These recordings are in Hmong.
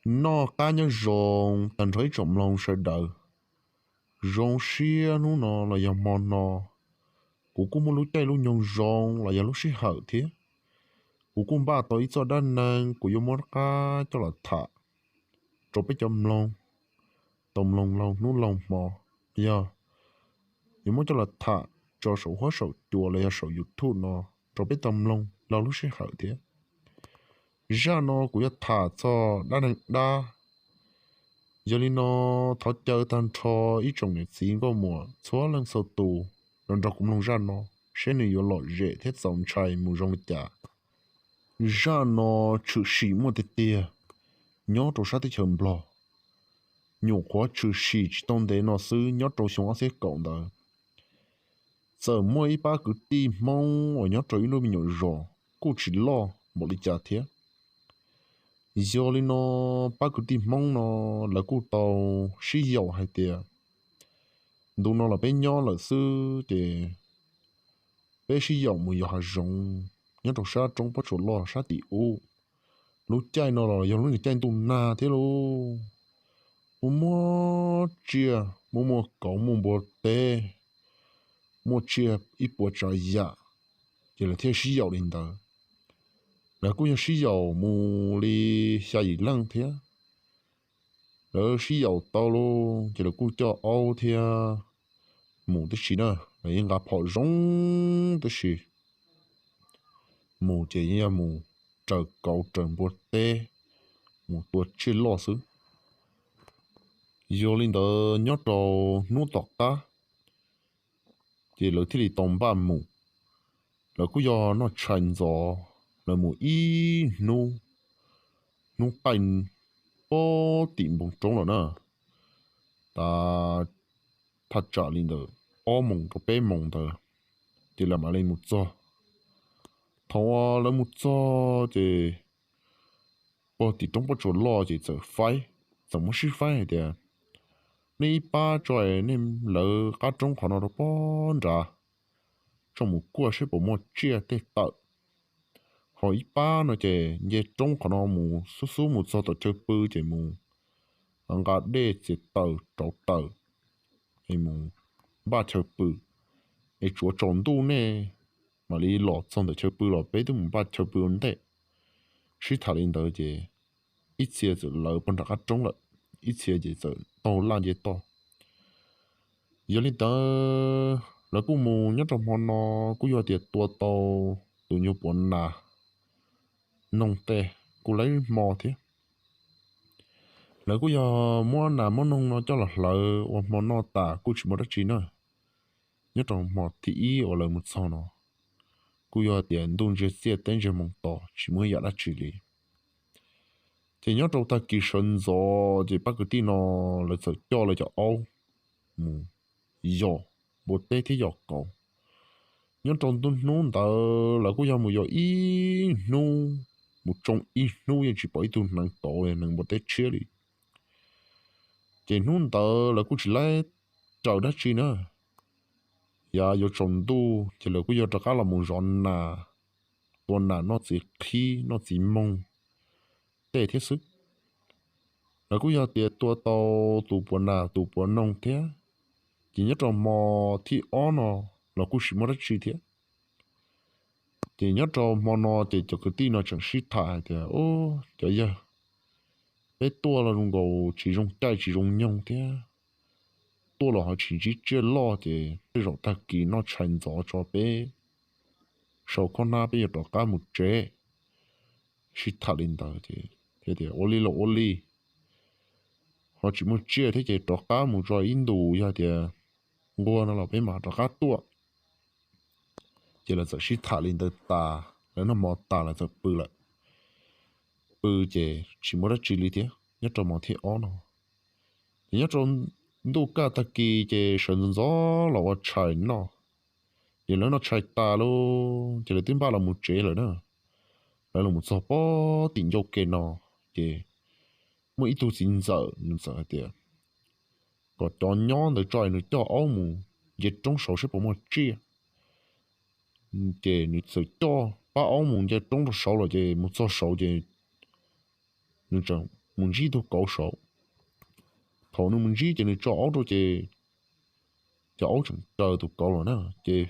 Noj qab nyob zoo tag nrho ib tsoom mloog sawv daws. Zoo siab hnub no los yog hmo no, kuv kuj muaj lub caij lub nyoog zoo los yog lub sij hawm thiab. Kuv kuj npaj tau ib txoj dab neeg kuv yuav muab qab coj los tham rau peb cov mloog tau mloog laug hnub laug hmo, yog yuav muab coj los tham tso saum huab saum cua los yog saum YouTube no rau peb tau mloog laug lub sij hawm thiab. Zaj no kuv yuav tham txog dab neeg dab. Yog li no, thov caw tag nrho ib tsoom niam txiv nkauj muam txhua leej txhua tus los nrog kuv mloog zaj no, seb nws yuav lom zem thiab txaus ntshai mus zoo li cas. Zaj no tshwm sim muaj tiag tiag nyob rau sab teb chaws Nplog. Nyuam qhuav tshwm sim tsis tau ntev no xwb, nyob rau xyoo ob txhiab kaum ntawd, txawm muaj ib pab kwv tij Hmoob uas nyob rau ib lub me nyuam zos kuj tsis loj npaum li cas thiab. Yog li no, pab kwv tij Hmoob no lawv kuj tau sib yaum hais tias, ntu no los peb nyob lawm xwb ces peb sib yaum mus yos hav zoov nyob rau sab roob pob tsuas loj sab tim ub. Lub caij no los yog lub niag caij ntuj nag thiab lauj. Muaj muaj tsiaj, muaj muaj kauv, muaj npua teb, muaj tsiaj ib puas tsav yam, ces lawv thiaj sib yaum li ntawd. Lawv kuj yog sib yaum mus li xya yim leej thiab. Lawv sib yaum tau lauj, ces lawv kuj coj aub thiab mus tib si na, lawv yeej nqa phom zoo tib si. Mus ces yeej yog mus raws kauv raws npua teb, mus tua tsiaj loj xwb. Yog li ntawd, nyob rau hnub tom qab, ces lawv thiaj li tau npaj mus. Lawv kuj yog noj tshais ntxov, lawv mus ib hnub, hnub qaij pog tim npoo roob lawm na, tas thaj tsam li ntawm ob moos rau peb moos ntawd, ces lawv mam li mus txog. Thaum uas lawv mus txog ces pog tim roob pob tsuas loj ces txawm faib, txawm muab sib faib hais tias, nej ib pab tso nej lawv qab roob qhov no rau pog nrad, tso mus kuaj seb puas muaj tsiaj tej tawm. Ho ib pab no ces nce roob qhov no mus xub xub mus txog tom chaw pw ces mus nqa dej txiav taws rauv taws es mus npaj chaw pw, es tsuav tsaus ntuj nej mam li los txog ntawm chaw pw los peb twb mus npaj chaw pw ua ntej. Sib tham li ntawd ces ib txhia txawm lawv pog nram qab roob lawm, ib txhia ces txawm taug laj nce toj. Yog li ntawd lawv kuj mus nyob rau hmo no, kuj yog tias tua tau tus nyuag puav nas noog tej kuj laib hmo thiab. Lawv kuj yog muab nas muab noog no coj los hlawv ua hmo noj tas kuj tsis muaj dab tsi na. Nyob rau hmo thib ib uas lawv mus txog no, kuj yog tias ntuj ntsiag txiaj teb ntsiag moo to tsis muaj yam dab tsi li. Ces nyob rau tag kis sawv ntxov ces pab kwv tij no lawv txawm coj lawv cov aub mus yos npua teb thiab yos kauv. Nyob rau ntu hnub ntawd lawv kuj yog mus yos ib hnub, mus tsoo ib hnub yeej tsis pom ib tug hneev kauv hneev npua teb tshiab li. Ces hnub ntawd lawv kuj tsis laib raws dab tsi na. Yav yuav tsaus ntuj ces lawv kuj yog rov qab los mus zov nas, tua nas noj txiv qhib noj txiv moog tej thiab xwb. Lawv kuj yog tias tua tau tus puav nas tus puav noog thiab. Ces nyob rau hmo thib ob no los kuj tsis muaj dab tsi thiab. Ces nyob rau hmo no ces cov kwv tij no tseem sib tham hais tias, cov yawg, peb tuaj los zoo nkaus tsis zoo caij tsis zoo nyoog thiab, tuaj los ho tsis ntsib tsiaj loj ces tej zaum tag kis noj tshais ntxov tso peb sau khob hnab peb yuav rov qab mus tsev. Sib tham li ntawd ces tias ua li los ua li, ho tsis muaj tsiaj thiab ces rov qab mus tso ib ntus, yog tias nquag no los peb mam rov qab tuaj. Ces lawv txawm sib tham li ntawd tas, lawv noj hmo tas lawv txawm pw lawm. Pw ces tsis muaj dab tsi li thiab nyob rau hmo thib ob no. Ces nyob rau ntuj kaj tag kis ces sawv ntxov ntxov los ua tshais noj. Ces lawv noj tshais tas lauj ces lawv twb npaj los mus tsev lawm na. Lawv los mus txog pob tim ncauj ke no, ces muaj ib tug txiv ntxawm nws txawm hais tias kom cov nyob ntawd tso nws coj aub mus nce roob saud saib puas muaj tsiaj. Ces nws txawm coj pab aub mus nce roob rau saud lawm ces mus txog saud ces nws tseem mus ntsib tus kauv saud. Thaum nws mus ntsib ces nws tso aub rau ces cov aub tseem raws tus kauv los na. Ces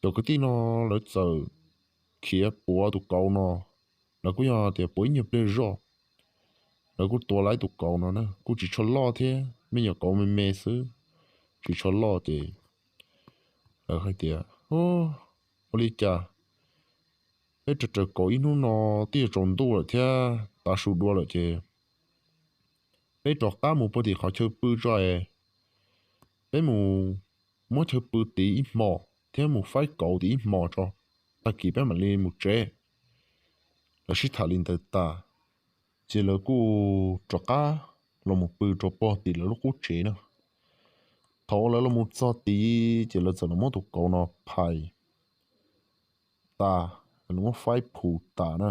cov kwv tij no lawv txawm khiav puav tus kauv no, lawv kuj yog tias puav ib nyuag pliag zoj, lawv kuj tua lawv tus kauv no na, kuj tsis tshua loj thiab, me nyuam kauv me me xwb, tsis tshua loj ces lawv hais tias, ua li cas peb raws raws kauv ib hnub no twb yuav tsaus ntuj lawm thiab tav su dua lawm ces peb rov qab mus puag tim qhov chaw pw tso es peb mus muab chaw pw tid ib hmos thiab mus faib kauv tid ib hmos tso, tag kis peb mam li mus tsev. Lawv sib tham li ntawd tas, ces lawv kuj rov qab los mus pw rau puag tim lawv lub qub tsev na. Thaum lawv los mus txog tid ces lawv txawm los muab tus kauv no phais tas, muab faib phu tas na,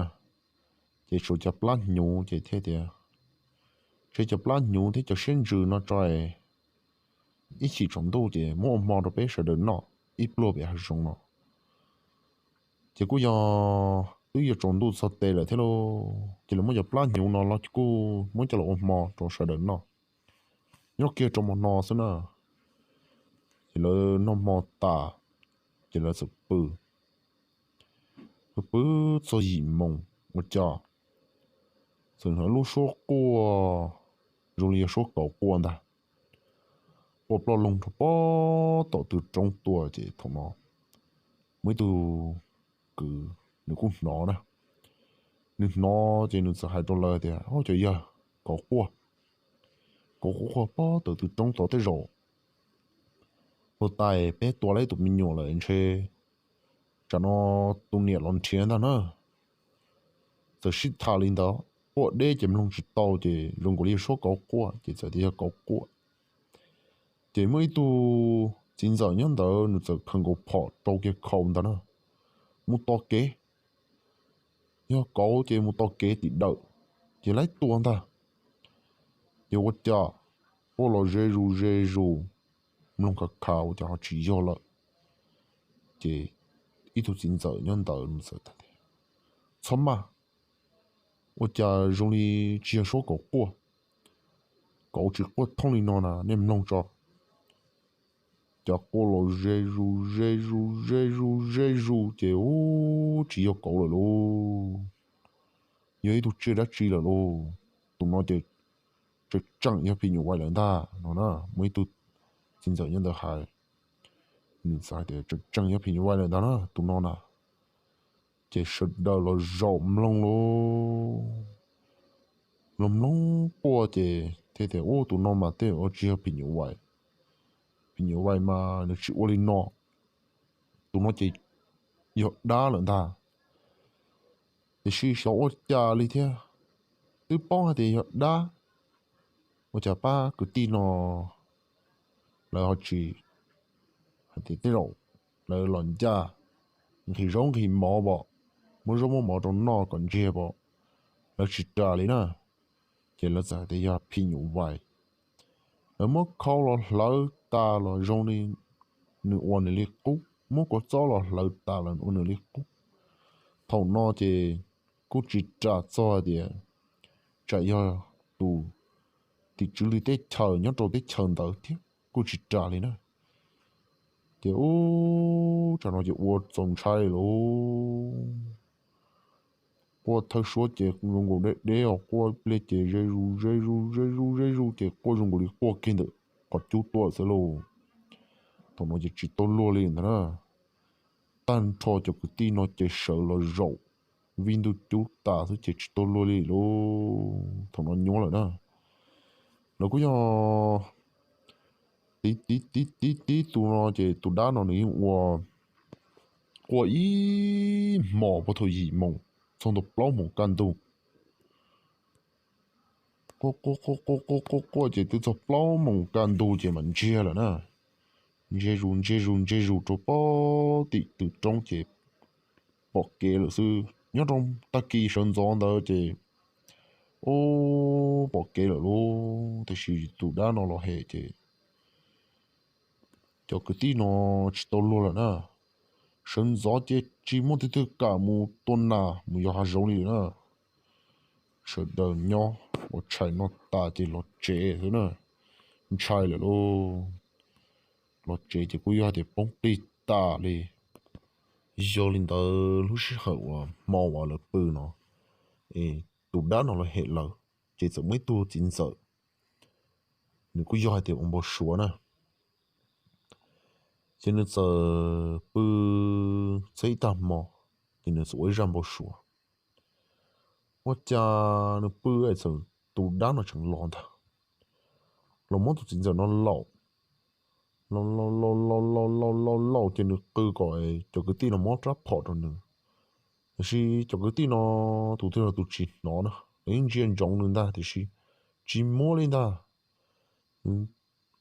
ces tshuav cov plab hnyuv ces thiaj tias, tshuav cov plab hnyuv thiab cov siab ntsws no tso es ib chim tsaus ntuj ces muab ua hmo rau peb sawv daws noj ib pluag pem hav zoov no. Ces kuj yog twb yuav tsaus ntuj txog tes lawm thiab lauj, ces lawv muab cov plab hnyuv no los kuj muab coj los ua hmo rau sawv daws noj. Nyob kiag rau hmo no xwb na, ces lawv noj hmo tas, ces lawv txawm pw, pw txog yim moos ua cas txawm hnov lub suab quaj zoo li yog suab kauv quaj ntag, quaj ploj loog rau pob tom tw roob tuaj. Ces thaum no muaj ib tug kwv nws kuj hnov na, nws hnov ces nws txawm hais rau lawv tias, o cov yawg, kauv quaj, kauv quaj quaj pob tom tw roob tod tej zaum puag ta peb tua lawm tus me nyuam lawm ntshe tsam no tus niam los nrhiav ntag na. Txawm sib tham li ntawd, quaj deb ces mloog tsis tau ces zoo nkaus li yog suab kauv quaj ces txawm tias yog kauv quaj. Ces muaj ib tug txiv ntxawm nyob ntawd nws txawm khaws nkaus phom rau kiag khau ntawd na, mus tos kev, yog kauv ces mus tos kev tim dawm, ces laib tua ntag. Ces ua cas quaj los ze zus ze zus, mloog khav khav ua cas ho tsis yog lawm. Ces ib tug txiv ntxawm nyob ntawd nws txawm tias, txhob maj, ua cas zoo li tsis yog suab kauv quaj, kauv tsis quaj thooj li no na, nej mloog tso. Ces quaj los ze zus ze zus ze zus ze zus ces ub tsis yog kauv lawm lauj, yog ib tug tsiaj dab tsi lawm lauj. Tus no ces tseem tseem yog phim nyuj vais lawm ntag no na. Muaj ib tug txiv ntxawm nyob ntawd hais, nws txawm hais tias tseem tseem yog phim nyuj vais lawm ntag na tus no na. Ces sawv daws los zaum mloog lauj, los mloog quaj ces thiaj tias ub tus no mas tej ua tsis yog phim nyuj vais, phim nyuj vais mas nws tsis ua li no, tus no ces yog dab lawm ntag. Tiam sis xyov ua cas li thiab, twb paub hais tias yog dab, ua cas pab kwv tij no lawv ho tsis hais tias tej zaum lawv los ncaj nqhis zaub nqhis mov pom, muab zaub muab mov rau noj kom ntsiag pom, lawv tsis ras li na. Ces lawv txawm hais tias yog phim nyuj vais, lawv muab khau los hlawv tas los zoo li nws ua nws li qub, muab kua txob los hlawv tas los ua nws li qub. Thaum no ces kuj tsis ras txog tias tsam yog tus tim tswv li teb chaws nyob rau teb chaws ntawd thiab kuj tsis ras li na. Ces ub tsam no ces ua txaus ntshai lauj, quaj thawj suab ces zoo nkaus deb deb os, quaj pliag ces ze zus ze zus ze zus ze zus ces quaj zoo nkaus li quaj kiag ntawm qhov cub tuaj xwb lauj. Thaum no ces tsis tau luag li ntag na. Tag nrho cov kwv tij no ces sawv los zaum vij ntuj cub tas xwb ces tsis tau luag li lauj. Thaum no nyuaj lawm na. Lawv kuj yog tiv tiv tiv tiv tiv tus no ces tus dab no nws yeej ua quaj ib hmos puag thaum yim moos txog ntua plaub moos kaj ntug. Quaj quaj quaj quaj quaj quaj quaj ces twb txog plaub moos kaj ntug ces mam ntsiag lawm na. Ntsiag zus ntsiag zus ntsiag zus rau pob tim tw roob ces pom kev lawm xwb. Nyob rau tag kis sawv ntxov ntawd ces ub pom kev lawm lauj, tiam sis tus dab no los hem ces cov kwv tij no tsis tau luag lawm na. Sawv ntxov ces tsis muaj tus twg kam mus tua nas mus yos hav zoov li lawm na. Sawv daws nyob pov tshais noj tas ces los tsev xwb na, ntshai lawm lauj. Los tsev ces kuj yog tias poob plig tas li. Yog li ntawd lub sij hawm uas hmo uas lawv pw no, tus dab no los hem lawv, ces txawm muaj ib tug txiv ntxawm, nws kuj yog hais tias ua npau suav na, ces nws txawm pw txog ib tag hmo, ces nws txawm ua ib zaj npau suav. Ua cas nws pw es txawm tus dab no tseem los ntag, los muab tus txiv ntxawm no laum, laum laum laum laum laum laum laum ces nws qw kom cov kwv tij los muab rab phom rau nws. Tiam sis cov kwv tij no tus twg los tus tsis hnov na, lawv yeej ntsia ntsoov nws ntag tiam sis tsis muab li ntag. Nws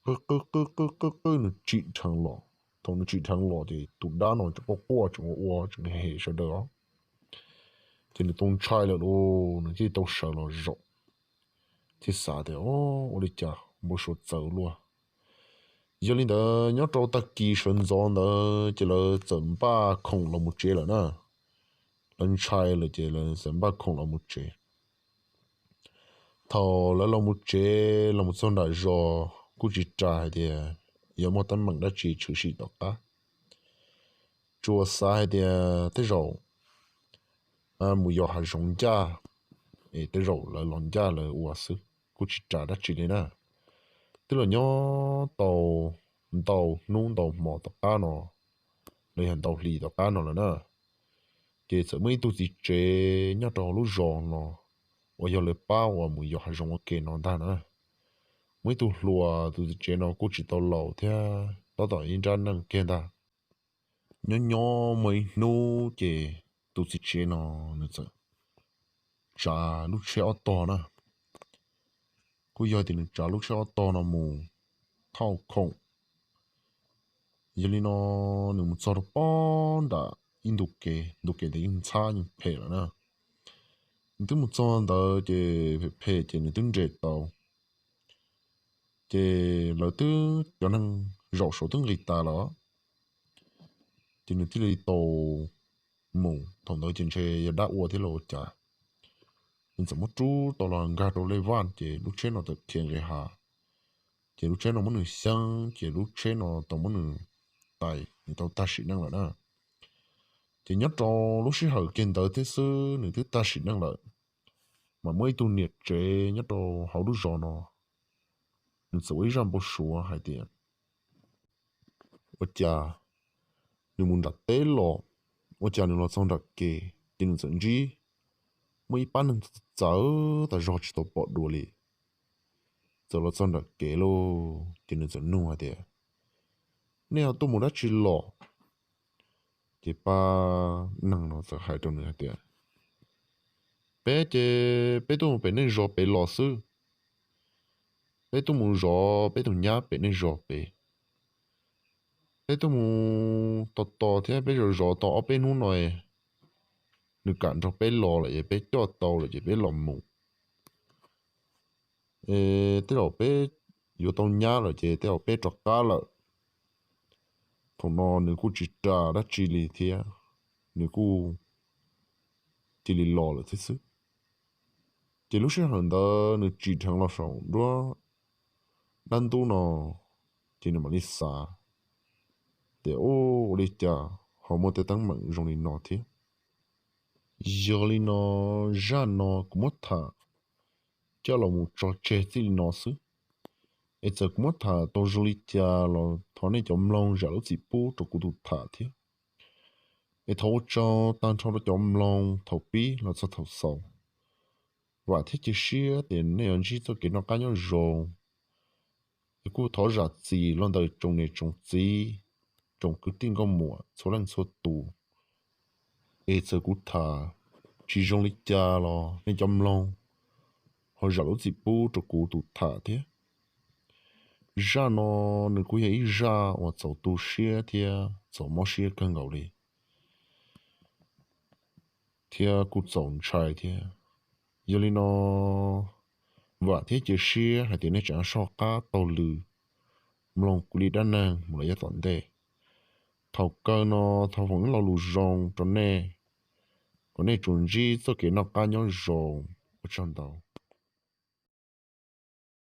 qw qw qw qw qw qw nws tsim dheev los. Thaum nws tsim dheev los ces tus dab no tseem quaj quaj tseem ua ua tseem hem sawv daws os. Ces nws tau ntshai lawm lauj, nws thiaj tau sawv los zaum, thiaj xav tias, O, ua li cas npau suav txawv luaj. Yog li ntawd nyob rau tag kis sawv ntxov ntawd ces lawv txawm npaj khoom los mus tsev lawm na. Lawv ntshai lawm ces lawv txawm npaj khoom los mus tsev. Thaum lawv los mus tsev los mus txog nram zos kuj tsis ras hais tias yuav muaj teeb meem dab tsi tshwm sim tom qab. Tsuas xav hais tias tej zaum mus yos hav zoov ncaj, es tej zaum lawv los ncaj lawv ua xwb, kuj tsis ras dab tsi li na. Twb los nyob tau ntau hnub ntau hmo tom qab no, los yog ntau hlis tom qab no lawm na, ces txawm muaj ib tug txiv tsev nyob rau hauv lub zos no uas yog lawv pab uas mus yos hav zoov ua ke no ntag na. Muaj ib tug hluas, tus txiv tsev no kuj tsis tau laus thiab, tab tom ib nrab neej kiag ntag. Nyob nyob muaj ib hnub ces tus txiv tsev no nws txawm tsav lub tsheb ob tog na, kuj yog tias nws tsav lub tsheb ob tog no mus thauj khoom. Yog li no nws mus txog rau pob nram ib ntu kev, ntu kev ntawd yeej ntxhab yeej phem lawm na. Nws twb mus txog ntawd ces phem phem ces nws twb nres tau, ces lawv twb cov neeg zaum saud twb nqis tas lawm, ces nws thiaj li tau mus. Thaum ntawd ces ntshe yog dab ua thiab los ua cas, nws txawm muab rub tau los nkag rau lej vaj ces lub tsheb no txawm khiav nqis hav, ces lub tsheb no muab nws xyeeb ces lub tsheb no tau muab nws tais, nws tau tag sim neej lawm na. Ces nyob rau lub sij hawm kiag ntawd thiab xwb nws twb tag sim neej lawm, mas muaj ib tug niam tsev nyob rau hauv lub zos no, nws txawm ua ib zaj npau suav hais tias ua cas nws mus nram teb los, ua cas nws los txog nram kev ces nws txawm ntsib muaj ib pab neeg txawv tas zog tsis tau pom dua li, txawm los txog nram kev lauj. Ces nws txawm nug hais tias, Nej ho tuaj mus dab tsi los? Ces pab neeg no txawm hais rau nws hais tias, Peb ces peb tuaj mus pem nej zos pem los xwb. Peb tuaj mus zov peb tus nyab pem nej zos pem. Peb tuaj mus tos tos thiab peb zov zov tau ob peb hnub no, nws kam nrog peb los lawm es peb coj tau lawm ces peb los mus. Tej zaum peb yuav tau nyab lawm ces tej zaum peb rov qab lawm. Thaum no nws kuj tsis ras dab tsi li thiab, nws kuj cia li los lawm thiab xwb. Ces lub sij hawm ntawd nws tsim dheev los saum nruab dab ntub no, ces nws mam li xav tias, Ua li cas ho muaj tej teeb meem zoo li no thiab? Yog li no, zaj no kuv muab tham coj los mus tso tseg txij li no xwb. Es txawm kuv muab tham tau zoo li cas los thov nej cov mloog zam lub txim pub rau kuv tus tham thiab. Es thov ua tsaug tag nrho rau cov mloog thaum pib los txog thaum xaus. Vam thiab cia siab tias nej yuav ntsib txoj kev noj qab nyob zoo. Es kuj thov zam txim los ntawm tsoom niam tsoom txiv, tsoom kwv tij nkauj muam txhua leej txhua tus. Es txawm kuv tham tsis zoo li cas los nej cov mloog ho zam lub txim pub rau kuv tus tham thiab. Zaj no nws kuj yog ib zaj uas txaus tu siab thiab txaus mob siab kawg nkaus li, thiab kuj txaus ntshai thiab. Yog li no, vam thiab cia siab hais tias nej tseem soj qab taug lw mloog kuv li dab neeg mus lawm yav tom ntej. Thaum kawg no, thov foom ib lo lus zoo rau nej, kom nej tsuas ntsib txoj kev noj qab nyob zoo. Ua tsaug ntau.